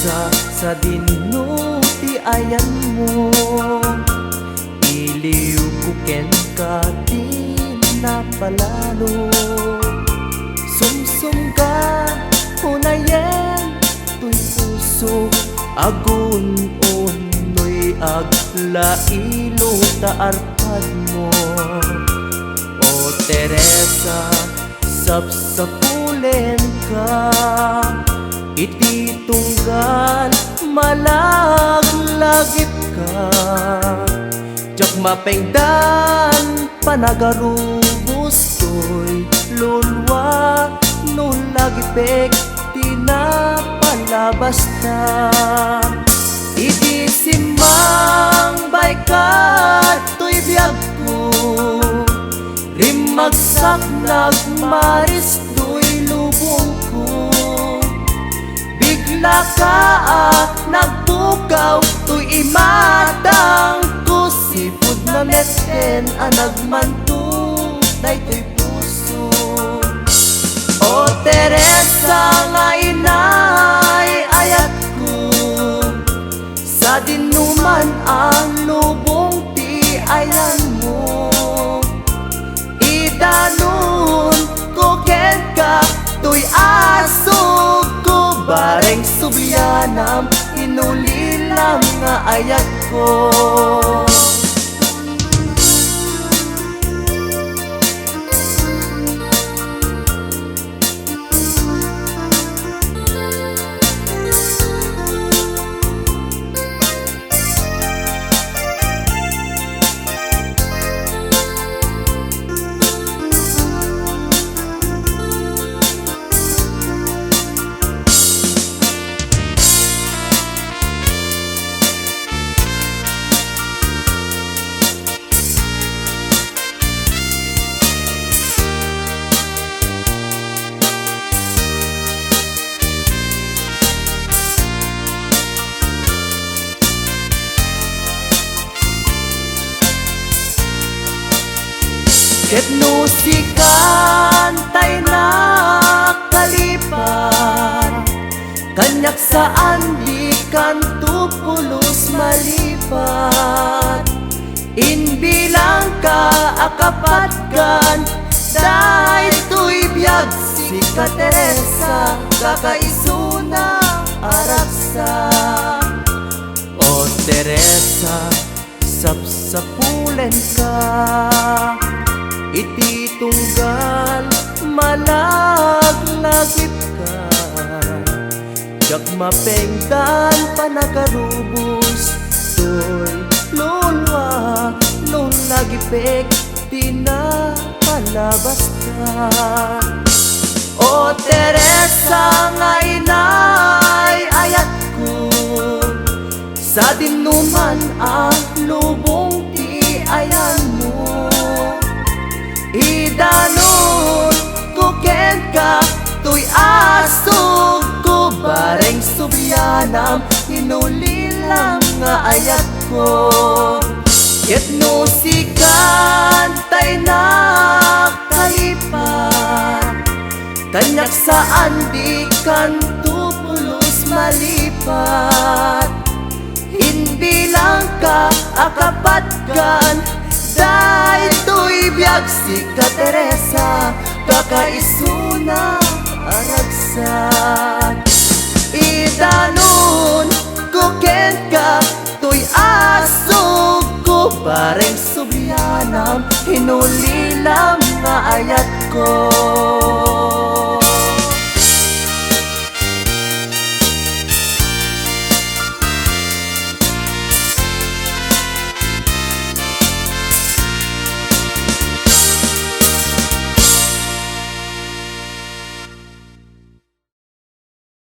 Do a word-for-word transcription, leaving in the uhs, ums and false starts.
Sa, sadinno ti ayanmo, iliwko kenka ti napalalo. Sumsumga, unayen toy puso, agun-unnoy aglailo ta arpadmo. O Teresa, sapsapulenka, iti tunggal malaglagitka. Diak mapengdan panagarubos toy lulua no lagipek ti napalabasta. Idi simmangbayka toy biagko, rimmagsak nagmaris toy lubongko. Biglaka a nagpukaw toy imatangko, sipud na metten a nagmanto daytoy puso. O Teresa nga inay ayatko, sadinno man a lubong ti ayanmo. Idanonko kenka toy asugko, bareng sublianam, inulilam nga ayatko. Ket no sikan tay nakalipat, kaniak saan dikanto pulos malipat. Imbilangka a kapatgan daytoy biag, sika Teresa, kakaisuna a ragsak. O Teresa, sapsapulenka iti tunggal malaglagitka. Diak mapengdan panagarubos toy lulua no lagipek ti napalabasta. O Teresa nga inay ayatko, sadinno man a lubong ti ayanmo. Idanonko kenka toy asugko, bareng sublianam, inulilam nga ayatko. Ket no sikan tay nakalipat, kaniak saan dikanto pulos malipat. Imbilangka a kapatgan daytoy biag, sika Teresa, kakaisuna a ragsak. Idanonko kenka toy asugko, bareng sublianam, inulilam nga ayatko.